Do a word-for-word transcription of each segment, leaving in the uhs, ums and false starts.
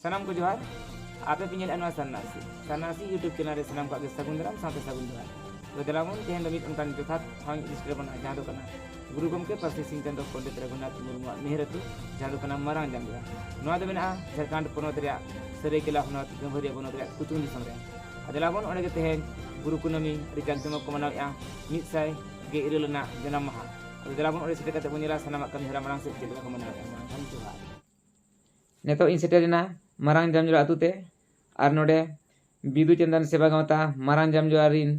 ᱥᱟᱱᱟᱢ ᱠᱚ ᱡᱚᱦᱟᱨ᱾ ᱟᱯᱮ ᱯᱮ ᱧᱮᱞᱮᱫᱼᱟ ᱱᱚᱣᱟ ᱥᱟᱱᱱᱟᱥᱤ ᱥᱟᱱᱱᱟᱥᱤ YouTube ᱪᱮᱱᱮᱞ ᱨᱮ ᱥᱟᱱᱟᱢ ᱠᱚᱣᱟᱜ ᱜᱮ ᱥᱟᱹᱜᱩᱱ ᱫᱟᱨᱟᱢ ᱥᱟᱶᱛᱮ ᱥᱟᱹᱜᱩᱱ ᱡᱚᱦᱟᱨ᱾ ᱛᱚᱵᱮ ᱫᱮᱞᱟ ᱵᱚᱱ ᱛᱮᱦᱮᱧ ᱫᱚ ᱢᱤᱫ ᱚᱱᱠᱟᱱ ᱡᱚᱛᱷᱟᱛ ᱴᱷᱟᱶ ᱤᱧ ᱤᱫᱤ ᱥᱮᱴᱮᱨ ᱵᱚᱱᱟ, ᱡᱟᱦᱟᱸ ᱫᱚ ᱠᱟᱱᱟ ᱜᱩᱨᱩ ᱜᱚᱢᱠᱮ ᱯᱟᱹᱨᱥᱤ ᱥᱤᱧ ᱪᱟᱸᱫᱚ ᱯᱚᱱᱰᱤᱛ ᱨᱚᱜᱷᱩᱱᱟᱛᱷ ᱢᱩᱨᱢᱩᱣᱟᱜ ᱱᱤᱦᱟᱹᱨ ᱟᱹᱛᱩ, ᱡᱟᱦᱟᱸ ᱫᱚ ᱠᱟᱱᱟ ᱢᱟᱨᱟᱝ ᱡᱟᱢᱡᱚᱲᱟ᱾ ᱱᱚᱣᱟ ᱫᱚ ᱢᱮᱱᱟᱜᱼᱟ ᱡᱷᱟᱲᱠᱷᱚᱸᱰ ᱯᱚᱱᱚᱛ ᱨᱮᱭᱟᱜ ᱥᱟᱹᱨᱟᱹᱭᱠᱮᱞᱟ ᱦᱚᱱᱚᱛ ᱜᱟᱹᱢᱵᱷᱟᱹᱨᱤᱭᱟᱹ ᱵᱚᱱᱚᱛ ᱨᱮᱭᱟᱜ ᱠᱩᱪᱩᱝ ᱫᱤᱥᱚᱢ ᱨᱮ᱾ ᱟᱨ ᱫᱮᱞᱟ ᱵᱚᱱ ᱚᱸᱰᱮ ᱜᱮ ᱛᱮᱦᱮᱧ ᱜᱩᱨᱩ ᱠᱩᱱᱟᱹᱢᱤ ᱟᱹᱰᱤ ᱡᱟᱠ ᱡᱚᱢᱚᱠ ᱠᱚ ᱢᱟᱱᱟᱣᱮᱫᱼᱟ, ᱢᱤᱫ ᱥᱟᱭ ᱜᱮᱞ ᱤᱨᱟᱹᱞ ᱟᱱᱟᱜ ᱡᱟᱱᱟᱢ ᱢᱟᱦᱟ᱾ ᱟᱫᱚ ᱫᱮᱞᱟ ᱵᱚᱱ ᱚᱸᱰᱮ ᱥᱮᱴᱮᱨ ᱠᱟᱛᱮ ᱵᱚᱱ ᱧᱮᱞᱟ ᱥᱟᱱᱟᱢᱟᱜ ᱠᱟᱹᱢᱤ ᱦᱚᱨᱟ ᱢᱟᱲᱟᱝ ᱥᱮᱫ ᱪᱮᱫ ᱞᱮᱠᱟ ᱠᱚ ᱢᱟᱱᱟᱣᱮᱫᱼᱟ᱾ ᱢᱟ ᱮᱱᱠᱷᱟᱱ ᱡᱚᱦᱟᱨ᱾ ᱱᱤᱛᱚᱜ ᱤᱧ ᱥᱮᱴᱮᱨᱮᱱᱟ ᱢᱟᱨᱟᱝ ᱡᱟᱢᱡᱚᱲᱟ ᱟᱹᱛᱩ ᱛᱮ, ᱟᱨ ᱱᱚᱰᱮ ᱵᱤᱫᱩ ᱪᱟᱸᱫᱟᱱ ᱥᱮᱵᱟ ᱜᱟᱶᱛᱟ ᱢᱟᱨᱟᱝ ᱡᱟᱢᱡᱚᱲᱟ ᱨᱤᱱ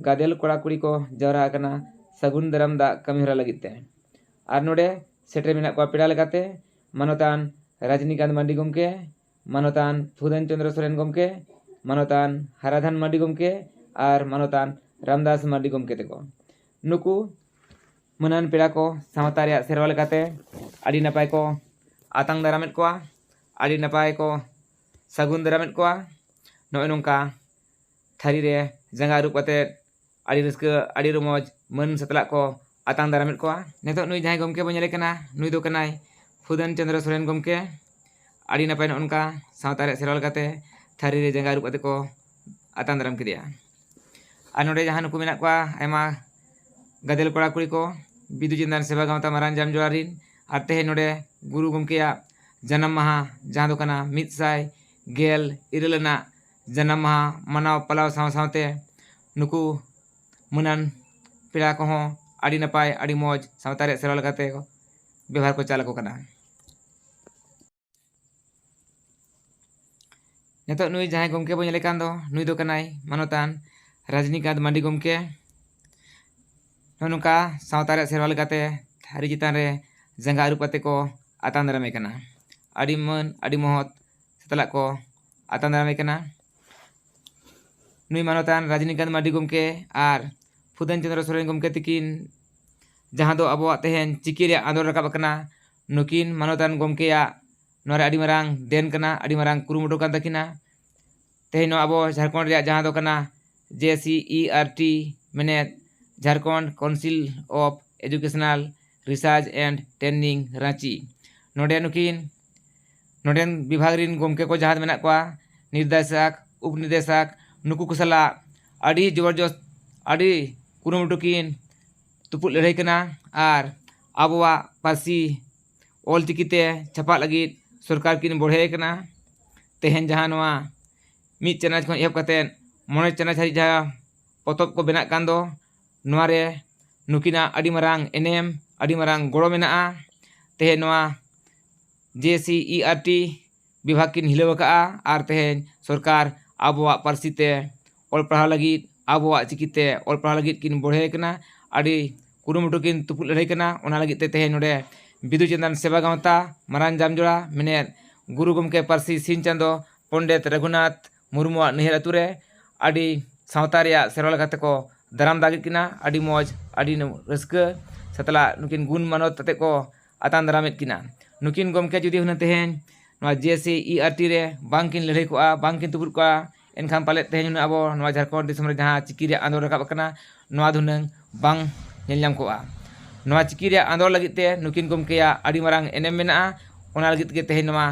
ᱜᱟᱫᱮᱞ ᱠᱚᱲᱟ ᱠᱩᱲᱤ ᱠᱚ ᱡᱟᱣᱨᱟ ᱟᱠᱟᱱᱟ ᱥᱟᱹᱜᱩᱱ ᱫᱟᱨᱟᱢ ᱫᱟᱜ ᱠᱟᱹᱢᱤ ᱦᱚᱨᱟ ᱞᱟᱹᱜᱤᱫ ᱛᱮ᱾ ᱟᱨ ᱱᱚᱰᱮ ᱥᱮᱴᱮᱨ ᱢᱮᱱᱟᱜ ᱠᱚᱣᱟ ᱯᱮᱲᱟ ᱞᱮᱠᱟᱛᱮ ᱢᱟᱱᱚᱛᱟᱱ ᱨᱟᱡᱽᱱᱤᱠᱟᱱᱛ ᱢᱟᱱᱰᱤ ᱜᱚᱢᱠᱮ, ᱢᱟᱱᱚᱛᱟᱱ ᱯᱷᱩᱫᱟᱱ ᱪᱚᱸᱫᱽᱨᱚ ᱥᱚᱨᱮᱱ ᱜᱚᱢᱠᱮ, ᱢᱟᱱᱚᱛᱟᱱ ᱦᱟᱨᱟᱫᱷᱟᱱ ᱢᱟᱱᱰᱤ ᱜᱚᱢᱠᱮ ᱟᱨ ᱢᱟᱱᱚᱛᱟᱱ ᱨᱟᱢᱫᱟᱥ ᱢᱟᱱᱰᱤ ᱜᱚᱢᱠᱮ ᱛᱮᱠᱚ᱾ ᱱᱩᱠᱩ ᱢᱟᱹᱱᱟᱱ ᱯᱮᱲᱟ ᱠᱚ ᱥᱟᱶᱛᱟ ᱨᱮᱭᱟᱜ ᱥᱮᱨᱣᱟ ᱞᱮᱠᱟᱛᱮ ᱟᱹᱰᱤ ᱱᱟᱯᱟᱭ ᱠᱚ ᱟᱛᱟᱝ ᱫᱟᱨᱟᱢᱮᱫ ᱠᱚᱣᱟ, ᱟᱹᱰᱤ ᱱᱟᱯᱟᱭ ᱠᱚ ᱥᱟᱹᱜᱩᱱ ᱫᱟᱨᱟᱢᱮᱫ ᱠᱚᱣᱟ᱾ ᱱᱚᱜᱼᱚᱭ ᱱᱚᱝᱠᱟ ᱛᱷᱟᱹᱨᱤ ᱨᱮ ᱡᱟᱸᱜᱟ ᱟᱹᱨᱩᱵ ᱠᱟᱛᱮ ᱟᱹᱰᱤ ᱨᱟᱹᱥᱠᱟᱹ, ᱟᱹᱰᱤ ᱨᱚᱢᱚᱡᱽ ᱢᱟᱹᱱ ᱥᱟᱛᱞᱟᱜ ᱠᱚ ᱟᱛᱟᱝ ᱫᱟᱨᱟᱢᱮᱫ ᱠᱚᱣᱟ᱾ ᱱᱤᱛᱚᱜ ᱱᱩᱭ ᱡᱟᱦᱟᱸᱭ ᱜᱚᱢᱠᱮ ᱵᱚᱱ ᱧᱮᱞᱮ ᱠᱟᱱᱟ, ᱱᱩᱭ ᱫᱚ ᱠᱟᱱᱟᱭ ᱯᱷᱩᱫᱟᱱ ᱪᱚᱸᱫᱽᱨᱚ ᱥᱚᱨᱮᱱ ᱜᱚᱢᱠᱮ᱾ ᱟᱹᱰᱤ ᱱᱟᱯᱟᱭ ᱱᱚᱜᱼᱚ ᱱᱚᱝᱠᱟ ᱥᱟᱶᱛᱟ ᱨᱮᱭᱟᱜ ᱥᱮᱨᱣᱟ ᱞᱮᱠᱟᱛᱮ ᱛᱷᱟᱹᱨᱤ ᱨᱮ ᱡᱟᱸᱜᱟ ᱟᱹᱨᱩᱵ ᱠᱟᱛᱮ ᱠᱚ ᱟᱛᱟᱝ ᱫᱟᱨᱟᱢ ᱠᱮᱫᱮᱭᱟ᱾ ᱟᱨ ᱱᱚᱰᱮ ᱡᱟᱦᱟᱸ ᱱᱩᱠᱩ ᱢᱮᱱᱟᱜ ᱠᱚᱣᱟ, ᱟᱭᱢᱟ ᱜᱟᱫᱮᱞ ᱠᱚᱲᱟ ᱠᱩᱲᱤ ᱠᱚ, ᱵᱤᱫᱩ ᱪᱟᱸᱫᱟᱱ ᱥᱮᱵᱟ ᱜᱟᱶᱛᱟ ᱢᱟᱨᱟᱝ ᱡᱟᱢᱡᱚᱲᱟ ᱨᱤᱱ, ᱟᱨ ᱛᱮᱦᱮᱧ ᱱᱚᱰᱮ ᱜᱩᱨᱩ ᱜᱚᱢᱠᱮᱭᱟᱜ ᱡᱟᱱᱟᱢ ᱢᱟᱦᱟ, ᱡᱟᱦᱟᱸ ᱫᱚ ᱠᱟᱱᱟ ᱢᱤᱫ ᱥᱟᱭ ᱜᱮᱞ ᱤᱨᱟᱹᱞ ᱟᱱᱟᱜ ᱡᱟᱱᱟᱢ ᱢᱟᱦᱟ ᱢᱟᱱᱟᱣ ᱯᱟᱞᱟᱣ ᱥᱟᱶ ᱥᱟᱶᱛᱮ ᱱᱩᱠᱩ ᱢᱟᱹᱱᱟᱱ ᱯᱮᱲᱟ ᱠᱚᱦᱚᱸ ᱟᱹᱰᱤ ᱱᱟᱯᱟᱭ, ᱟᱹᱰᱤ ᱢᱚᱡᱽ ᱥᱟᱶᱛᱟ ᱨᱮᱭᱟᱜ ᱥᱮᱨᱣᱟ ᱞᱮᱠᱟᱛᱮ ᱵᱮᱣᱦᱟᱨ ᱠᱚ ᱪᱟᱞ ᱟᱠᱚ ᱠᱟᱱᱟ᱾ ᱱᱤᱛᱚᱜ ᱱᱩᱭ ᱡᱟᱦᱟᱸᱭ ᱜᱚᱢᱠᱮ ᱵᱚᱱ ᱧᱮᱞᱮ ᱠᱟᱱ ᱫᱚ, ᱱᱩᱭ ᱫᱚ ᱠᱟᱱᱟᱭ ᱢᱟᱱᱚᱛᱟᱱ ᱨᱟᱡᱽᱱᱤᱠᱟᱱᱛ ᱢᱟᱱᱰᱤ ᱜᱚᱢᱠᱮ᱾ ᱱᱚᱜᱼᱚ ᱱᱚᱝᱠᱟ ᱥᱟᱶᱛᱟ ᱨᱮᱭᱟᱜ ᱥᱮᱨᱣᱟ ᱞᱮᱠᱟᱛᱮ ᱛᱷᱟᱹᱨᱤ ᱪᱮᱛᱟᱱ ᱨᱮ ᱡᱟᱸᱜᱟ ᱟᱹᱨᱩᱵ ᱠᱟᱛᱮ ᱠᱚ ᱟᱛᱟᱝ ᱫᱟᱨᱟᱢᱮ ᱠᱟᱱᱟ᱾ ᱟᱹᱰᱤ ᱢᱟᱹᱱ, ᱟᱹᱰᱤ ᱢᱚᱦᱚᱛ ᱥᱟᱛᱞᱟᱜ ᱠᱚ ᱟᱛᱟᱝ ᱫᱟᱨᱟᱢᱮ ᱠᱟᱱᱟ᱾ ᱱᱩᱭ ᱢᱟᱱᱚᱛᱟᱱ ᱨᱟᱡᱽᱱᱤᱠᱟᱱᱛ ᱢᱟᱨᱰᱤ ᱜᱚᱢᱠᱮ ᱟᱨ ᱯᱷᱩᱫᱟᱱ ᱪᱚᱸᱫᱽᱨᱚ ᱥᱚᱨᱮᱱ ᱜᱚᱢᱠᱮ ᱛᱤᱠᱤᱱ, ᱡᱟᱦᱟᱸ ᱫᱚ ᱟᱵᱚᱣᱟᱜ ᱛᱮᱦᱮᱧ ᱪᱤᱠᱤ ᱨᱮᱭᱟᱜ ᱟᱸᱫᱳᱲ ᱨᱟᱠᱟᱵ ᱟᱠᱟᱱᱟ, ᱱᱩᱠᱤᱱ ᱢᱟᱱᱚᱛᱟᱱ ᱜᱚᱢᱠᱮᱭᱟᱜ ᱱᱚᱣᱟ ᱨᱮ ᱟᱹᱰᱤ ᱢᱟᱨᱟᱝ ᱫᱮᱱ ᱠᱟᱱᱟ, ᱟᱹᱰᱤ ᱢᱟᱨᱟᱝ ᱠᱩᱨᱩᱢᱩᱴᱩ ᱠᱟᱱ ᱛᱟᱹᱠᱤᱱᱟ᱾ ᱛᱮᱦᱮᱧ ᱱᱚᱣᱟ ᱟᱵᱚ ᱡᱷᱟᱲᱠᱷᱚᱸᱰ ᱨᱮᱭᱟᱜ ᱡᱟᱦᱟᱸ ᱫᱚ ᱠᱟᱱᱟ J C E R T, ᱢᱮᱱᱮᱫ Jharkhand Council of Educational Research and Training, Ranchi, ᱱᱚᱰᱮ ᱱᱩᱠᱤᱱ ᱱᱚᱰᱮᱱ ᱵᱤᱵᱷᱟᱜᱽ ᱨᱤᱱ ᱜᱚᱢᱠᱮ ᱠᱚ ᱡᱟᱦᱟᱸ ᱢᱮᱱᱟᱜ ᱠᱚᱣᱟ, ᱱᱤᱨᱫᱮᱥᱚᱠ, ᱩᱯᱱᱤᱨᱫᱮᱥᱚᱠ, ᱱᱩᱠᱩ ᱠᱚ ᱥᱟᱞᱟᱜ ᱟᱹᱰᱤ ᱡᱚᱵᱚᱨᱡᱚᱥᱛ, ᱟᱹᱰᱤ ᱠᱩᱨᱩᱢᱩᱴᱩ ᱠᱤᱱ ᱛᱩᱯᱩᱫ ᱞᱟᱹᱲᱦᱟᱹᱭ ᱠᱟᱱᱟ ᱟᱨ ᱟᱵᱚᱣᱟᱜ ᱯᱟᱹᱨᱥᱤ ᱚᱞ ᱪᱤᱠᱤ ᱛᱮ ᱪᱷᱟᱯᱟᱜ ᱞᱟᱹᱜᱤᱫ ᱥᱚᱨᱠᱟᱨ ᱠᱤᱱ ᱵᱚᱲᱦᱮ ᱠᱟᱱᱟ᱾ ᱛᱮᱦᱮᱧ ᱡᱟᱦᱟᱸ ᱱᱚᱣᱟ ᱢᱤᱫ ᱪᱟᱱᱟᱪ ᱠᱷᱚᱱ ᱮᱦᱚᱵ ᱠᱟᱛᱮᱫ ᱢᱚᱬᱮ ᱪᱟᱱᱟᱪ ᱦᱟᱹᱨᱤᱡ ᱡᱟᱦᱟᱸ ᱯᱚᱛᱚᱵ ᱠᱚ ᱵᱮᱱᱟᱜ ᱠᱟᱱ ᱫᱚ, ᱱᱚᱣᱟ ᱨᱮ ᱱᱩᱠᱤᱱᱟᱜ ᱟᱹᱰᱤ ᱢᱟᱨᱟᱝ ᱮᱱᱮᱢ, ᱟᱹᱰᱤ ᱢᱟᱨᱟᱝ ᱜᱚᱲᱚ ᱢᱮᱱᱟᱜᱼᱟ᱾ ᱛᱮᱦᱮᱧ ᱱᱚᱣᱟ ᱡᱮ ᱥᱤ ᱤ ᱟᱨ ᱴᱤ ᱵᱤᱵᱷᱟᱜᱽ ᱠᱤᱱ ᱦᱤᱞᱟᱹᱣ ᱟᱠᱟᱫᱼᱟ ᱟᱨ ᱛᱮᱦᱮᱧ ᱥᱚᱨᱠᱟᱨ ᱟᱵᱚᱣᱟᱜ ᱯᱟᱹᱨᱥᱤ ᱛᱮ ᱚᱞ ᱯᱟᱲᱦᱟᱣ ᱞᱟᱹᱜᱤᱫ, ᱟᱵᱚᱣᱟᱜ ᱪᱤᱠᱤ ᱛᱮ ᱚᱞ ᱯᱟᱲᱦᱟᱣ ᱞᱟᱹᱜᱤᱫ ᱠᱤᱱ ᱵᱚᱲᱦᱮ ᱠᱟᱱᱟ᱾ ᱟᱹᱰᱤ ᱠᱩᱨᱩᱢᱩᱴᱩ ᱠᱤᱱ ᱛᱩᱯᱩᱫ ᱞᱟᱹᱲᱦᱟᱹᱭ ᱠᱟᱱᱟ᱾ ᱚᱱᱟ ᱞᱟᱹᱜᱤᱫ ᱛᱮ ᱛᱮᱦᱮᱧ ᱱᱚᱰᱮ ᱵᱤᱫᱩ ᱪᱟᱸᱫᱟᱱ ᱥᱮᱵᱟ ᱜᱟᱶᱛᱟ, ᱢᱟᱨᱟᱝ ᱡᱟᱢᱡᱚᱲᱟ, ᱢᱮᱱᱮᱫ ᱜᱩᱨᱩ ᱜᱚᱢᱠᱮ ᱯᱟᱹᱨᱥᱤ ᱥᱤᱧ ᱪᱟᱸᱫᱚ ᱯᱚᱱᱰᱤᱛ ᱨᱟᱹᱜᱷᱩᱱᱟᱛᱷ ᱢᱩᱨᱢᱩᱣᱟᱜ ᱱᱟᱹᱭᱦᱟᱹᱨ ᱟᱹᱛᱩ ᱨᱮ ᱟᱹᱰᱤ ᱥᱟᱶᱛᱟ ᱨᱮᱭᱟᱜ ᱥᱮᱨᱣᱟ ᱞᱮᱠᱟᱛᱮ ᱠᱚ ᱫᱟᱨᱟᱢ ᱫᱟᱜᱮᱫ ᱠᱤᱱᱟ᱾ ᱟᱹᱰᱤ ᱢᱚᱡᱽ, ᱟᱹᱰᱤ ᱨᱟᱹᱥᱠᱟᱹ ᱥᱟᱛᱞᱟᱜ ᱱᱩᱠᱤᱱ ᱜᱩᱱ ᱢᱟᱱᱚᱛ ᱟᱛᱮ ᱠᱚ ᱟᱛᱟᱝ ᱫᱟᱨᱟᱢᱮᱫ ᱠᱤᱱᱟ᱾ ᱱᱩᱠᱤᱱ ᱜᱚᱢᱠᱮ ᱡᱩᱫᱤ ᱦᱩᱱᱟᱹᱝ ᱛᱮᱦᱮᱧ ᱱᱚᱣᱟ ᱡᱮ ᱥᱤ ᱤ ᱟᱨ ᱴᱤ ᱨᱮ ᱵᱟᱝ ᱠᱤᱱ ᱞᱟᱹᱲᱦᱟᱹᱭ ᱠᱚᱜᱼᱟ, ᱵᱟᱝ ᱠᱤᱱ ᱛᱩᱯᱩᱫ ᱠᱚᱜᱼᱟ, ᱮᱱᱠᱷᱟᱱ ᱯᱟᱞᱮᱫ ᱛᱮᱦᱮᱧ ᱦᱩᱱᱟᱹᱝ ᱟᱵᱚ ᱱᱚᱣᱟ ᱡᱷᱟᱲᱠᱷᱚᱸᱰ ᱫᱤᱥᱚᱢ ᱨᱮ ᱡᱟᱦᱟᱸ ᱪᱤᱠᱤ ᱨᱮᱭᱟᱜ ᱟᱸᱫᱳᱲ ᱨᱟᱠᱟᱵ ᱟᱠᱟᱱᱟ, ᱱᱚᱣᱟ ᱫᱚ ᱦᱩᱱᱟᱹᱝ ᱵᱟᱝ ᱧᱮᱞ ᱧᱟᱢ ᱠᱚᱜᱼᱟ᱾ ᱱᱚᱣᱟ ᱪᱤᱠᱤ ᱨᱮᱭᱟᱜ ᱟᱸᱫᱳᱲ ᱞᱟᱹᱜᱤᱫ ᱛᱮ ᱱᱩᱠᱤᱱ ᱜᱚᱢᱠᱮᱭᱟᱜ ᱟᱹᱰᱤ ᱢᱟᱨᱟᱝ ᱮᱱᱮᱢ ᱢᱮᱱᱟᱜᱼᱟ᱾ ᱚᱱᱟ ᱞᱟᱹᱜᱤᱫ ᱜᱮ ᱛᱮᱦᱮᱧ ᱱᱚᱣᱟ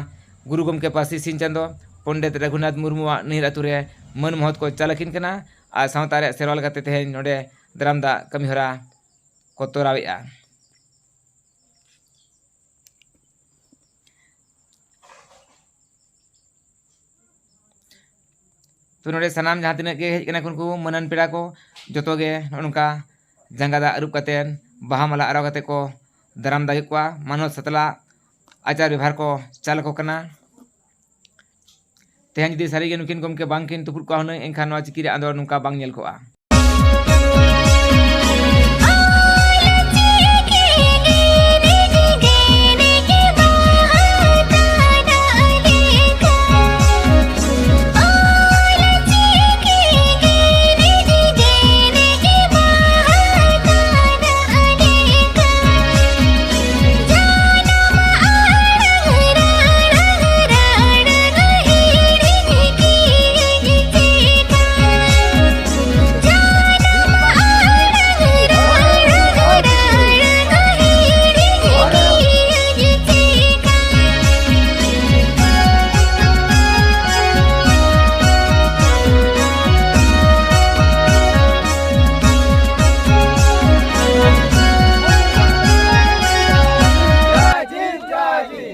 ᱜᱩᱨᱩ ᱜᱚᱢᱠᱮ ᱯᱟᱹᱨᱥᱤ ᱥᱤᱧ ᱪᱟᱸᱫᱚ ᱯᱚᱱᱰᱤᱛ ᱨᱟᱹᱜᱷᱩᱱᱟᱛᱷ ᱢᱩᱨᱢᱩᱣᱟᱜ ᱱᱟᱹᱭᱦᱟᱹᱨ ᱟᱹᱛᱩ ᱨᱮ ᱢᱟᱹᱱ ᱢᱚᱦᱚᱛ ᱠᱚ ᱪᱟᱞ ᱟᱹᱠᱤᱱ ᱠᱟᱱᱟ ᱟᱨ ᱥᱟᱶᱛᱟ ᱨᱮᱭᱟᱜ ᱥᱮᱨᱣᱟ ᱞᱮᱠᱟᱛᱮ ᱛᱮᱦᱮᱧ ᱱᱚᱰᱮ ᱫᱟᱨᱟᱢ ᱫᱟᱜ ᱠᱟᱹᱢᱤᱦᱚᱨᱟ ᱠᱚ ᱛᱚᱨᱟᱣᱮᱫᱼᱟ᱾ ᱛᱚ ᱱᱚᱰᱮ ᱥᱟᱱᱟᱢ ᱡᱟᱦᱟᱸ ᱛᱤᱱᱟᱹᱜ ᱜᱮ ᱦᱮᱡ ᱠᱟᱱᱟ ᱠᱚ, ᱩᱱᱠᱩ ᱢᱟᱹᱱᱟᱱ ᱯᱮᱲᱟ ᱠᱚ ᱡᱚᱛᱚ ᱜᱮ ᱱᱚᱜᱼᱚ ᱱᱚᱝᱠᱟ ᱡᱟᱸᱜᱟ ᱫᱟᱜ ᱟᱹᱨᱩᱵ ᱠᱟᱛᱮᱫ ᱵᱟᱦᱟ ᱢᱟᱞᱟ ᱟᱨᱟᱣ ᱠᱟᱛᱮᱫ ᱠᱚ ᱫᱟᱨᱟᱢ ᱫᱟᱜᱮᱫ ᱠᱚᱣᱟ, ᱢᱟᱱᱚᱛ ᱥᱟᱛᱞᱟᱜ ᱟᱪᱟᱨ ᱵᱮᱵᱷᱟᱨ ᱠᱚ ᱪᱟᱞ ᱟᱠᱚ ᱠᱟᱱᱟ᱾ ᱛᱮᱦᱮᱧ ᱡᱩᱫᱤ ᱥᱟᱹᱨᱤᱜᱮ ᱱᱩᱠᱤᱱ ᱜᱚᱢᱠᱮ ᱵᱟᱝᱠᱤᱱ ᱛᱩᱯᱩᱫ ᱠᱚᱣᱟ ᱦᱩᱱᱟᱹᱝ, ᱮᱱᱠᱷᱟᱱ ᱱᱚᱣᱟ ᱪᱤᱠᱤ ᱨᱮ ᱟᱸᱫᱳᱲ ᱱᱚᱝᱠᱟ ᱵᱟᱝ ᱧᱮᱞ ᱠᱚᱜᱼᱟ᱾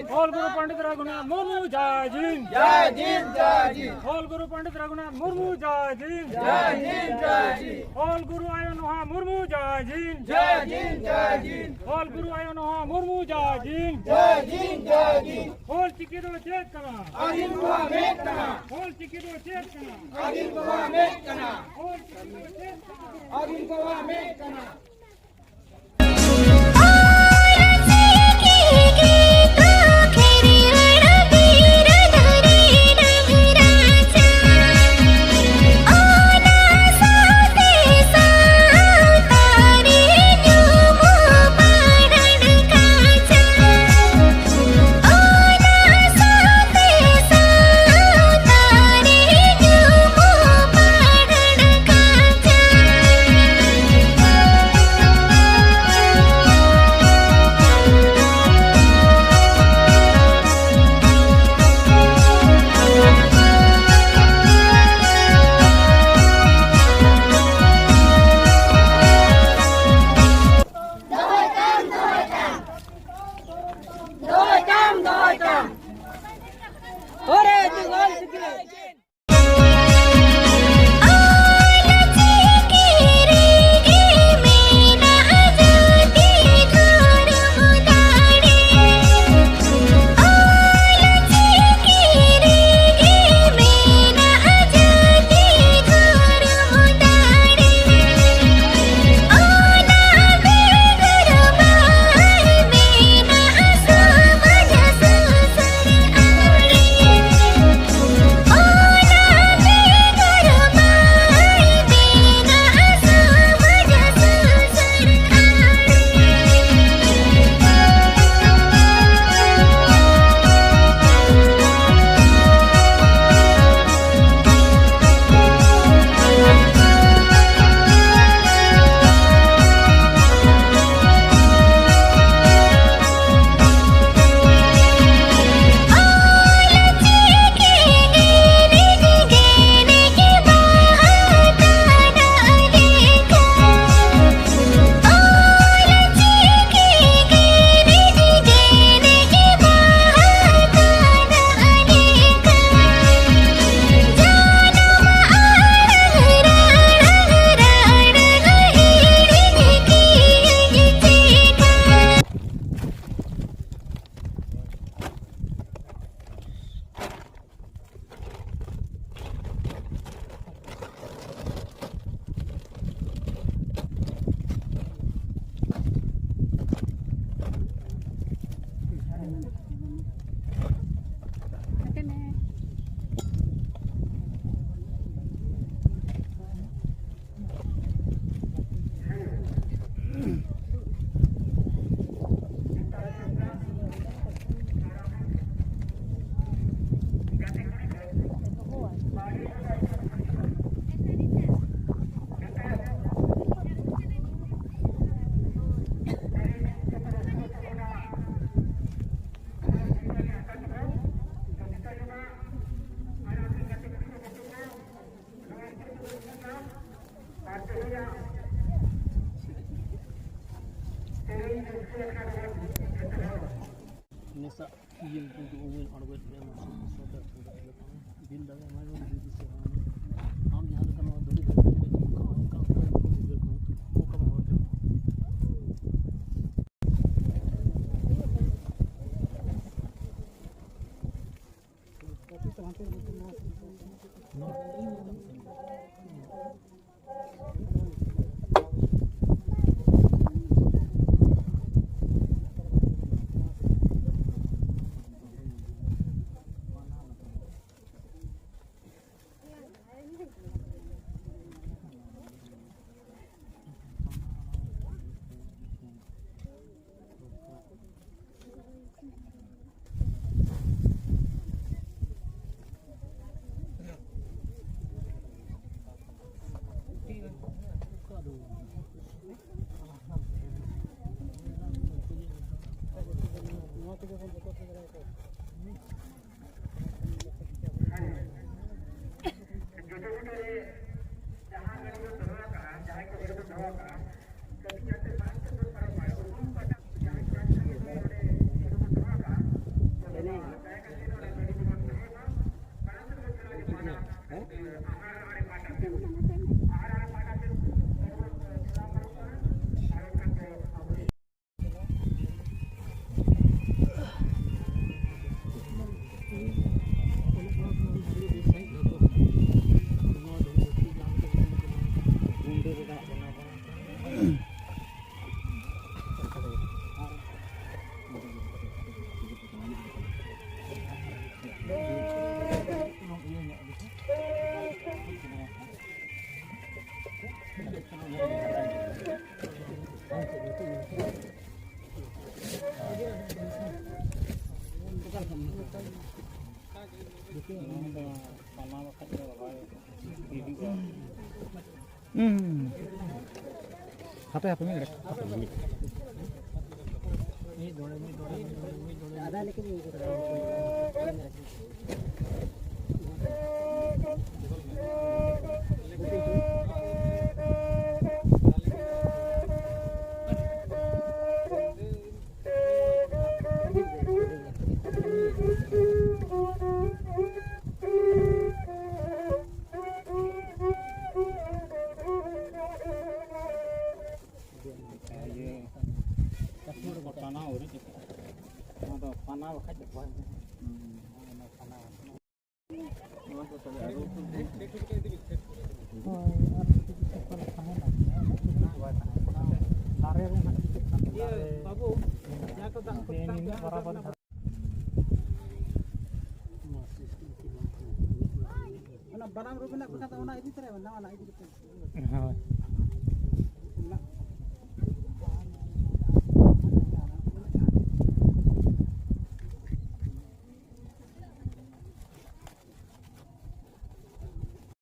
ᱚᱞ ᱜᱩᱨᱩ ᱯᱚᱱᱰᱤᱛ ᱨᱚᱜᱷᱩᱱᱟᱛᱷ ᱢᱩᱨᱢᱩ ᱡᱟᱭ ᱡᱤᱱ᱾ ᱡᱟᱭ ᱡᱤᱱ, ᱡᱟᱭ ᱡᱤᱱ᱾ ᱚᱞ ᱜᱩᱨᱩ ᱯᱚᱱᱰᱤᱛ ᱨᱚᱜᱷᱩᱱᱟᱛᱷ ᱢᱩᱨᱢᱩ ᱡᱟᱭ ᱡᱤᱱ᱾ ᱡᱟᱭ ᱡᱤᱱ, ᱡᱟᱭ ᱡᱤᱱ᱾ ᱚᱞ ᱜᱩᱨᱩ ᱟᱭᱳ ᱱᱚᱦᱟ ᱢᱩᱨᱢᱩ ᱡᱟᱭ ᱡᱤᱱ᱾ ᱡᱟᱭ ᱡᱤᱱ, ᱡᱟᱭ ᱡᱤᱱ᱾ ᱚᱞ ᱜᱩᱨᱩ ᱟᱭᱳ ᱱᱚᱦᱟ ᱢᱩᱨᱢᱩ ᱡᱟᱭ ᱡᱤᱱ᱾ ᱡᱟᱭ ᱡᱤᱱ, ᱡᱟᱭ ᱡᱤᱱ᱾ ᱚᱞ ᱪᱤᱠᱤ ᱫᱚ ᱪᱮᱫ ᱠᱟᱱᱟ? ᱟᱹᱫᱤᱢ ᱠᱚᱣᱟᱜ ᱢᱮᱫ ᱠᱟᱱᱟ᱾ ᱚᱞ ᱪᱤᱠᱤ ᱫᱚ ᱪᱮᱫ ᱠᱟᱱᱟ? ᱟᱹᱫᱤᱢ ᱠᱚᱣᱟᱜ ᱢᱮᱫ ᱠᱟᱱᱟ᱾ ᱚᱞ ᱪᱤᱠᱤ ᱫᱚ ᱪᱮᱫ ᱠᱟᱱᱟ? ᱟᱹᱫᱤᱢ ᱠᱚᱣᱟᱜ ᱢᱮᱫ ᱠᱟᱱᱟ᱾ ᱫᱚᱦᱚᱭ ᱛᱟᱢ, ᱫᱚᱦᱚᱭ ᱛᱟᱢ᱾ ᱫᱚᱦᱚᱭ ᱛᱟᱢ, ᱫᱚᱦᱚᱭ ᱛᱟᱢ᱾ ᱦᱚᱨᱮ ᱫᱩᱣᱟᱨ ᱥᱤᱠᱷᱱᱟᱹᱛ᱾ ᱟᱬᱜᱚᱭᱮᱫ ᱯᱮᱭᱟ, ᱢᱟᱥᱮ ᱵᱤᱞ ᱫᱟᱲᱮᱭᱟᱜ ᱢᱟ, ᱵᱤᱞ ᱫᱤᱥᱟᱹ ᱦᱚᱸ᱾ ᱟᱢ ᱡᱟᱦᱟᱸ ᱞᱮᱠᱟ ᱱᱚᱣᱟ ᱫᱟᱨᱮ ᱫᱷᱟᱨᱮ ᱛᱮ ᱚᱱᱠᱟ ᱚᱱᱠᱟ ᱚᱱᱠᱟ ᱜᱤᱫᱽᱨᱟᱹ ᱠᱚ ᱚᱱᱠᱟ ᱢᱟ ᱦᱚᱲ ᱴᱷᱮᱱ᱾ ᱦᱩᱸ᱾ ᱦᱟᱯᱮ, ᱦᱟᱯᱮ, ᱢᱤᱫ ᱜᱷᱟᱹᱲᱤᱡ᱾ ᱤᱭᱟᱹ, ᱠᱟᱹᱥᱢᱤᱨ ᱠᱚ ᱴᱟᱱᱟᱣ ᱟᱹᱣᱨᱤ ᱪᱤᱠᱟᱹᱜᱼᱟ᱾ ᱱᱚᱣᱟ ᱫᱚ ᱯᱟᱱᱟ ᱵᱟᱠᱷᱟᱡ ᱫᱚ ᱵᱟᱭ ᱜᱟᱱᱚᱜᱼᱟ᱾ ᱦᱩᱸ᱾ ᱱᱚᱣᱟ ᱫᱚ ᱯᱟᱱᱟ᱾ ᱦᱳᱭ, ᱟᱨ ᱠᱤᱪᱷᱩ ᱠᱤᱪᱷᱩ ᱠᱚᱨᱮ ᱛᱟᱦᱮᱱᱟ᱾ ᱫᱟᱨᱮ ᱨᱮ ᱦᱟᱸᱜ ᱪᱤᱠᱟᱹᱜ ᱠᱟᱱᱟ? ᱤᱭᱟᱹ, ᱫᱟᱨᱮ ᱵᱟᱹᱵᱩ, ᱡᱟᱦᱟᱸ ᱠᱚ ᱫᱟᱜ ᱠᱚ ᱱᱤᱱᱟᱹᱜ ᱵᱚᱨᱟᱵᱚᱨ ᱫᱟᱜ ᱚᱱᱟ ᱵᱟᱱᱟᱢ ᱨᱩ ᱢᱮᱱᱟᱜ ᱠᱚ ᱠᱷᱟᱱ ᱫᱚ ᱚᱱᱟ ᱤᱫᱤ ᱛᱚᱨᱟᱭ ᱢᱮ, ᱱᱟᱣᱟ ᱱᱟᱜ ᱤᱫᱤ ᱠᱟᱛᱮ᱾ ᱦᱳᱭ᱾ ᱚᱱᱟ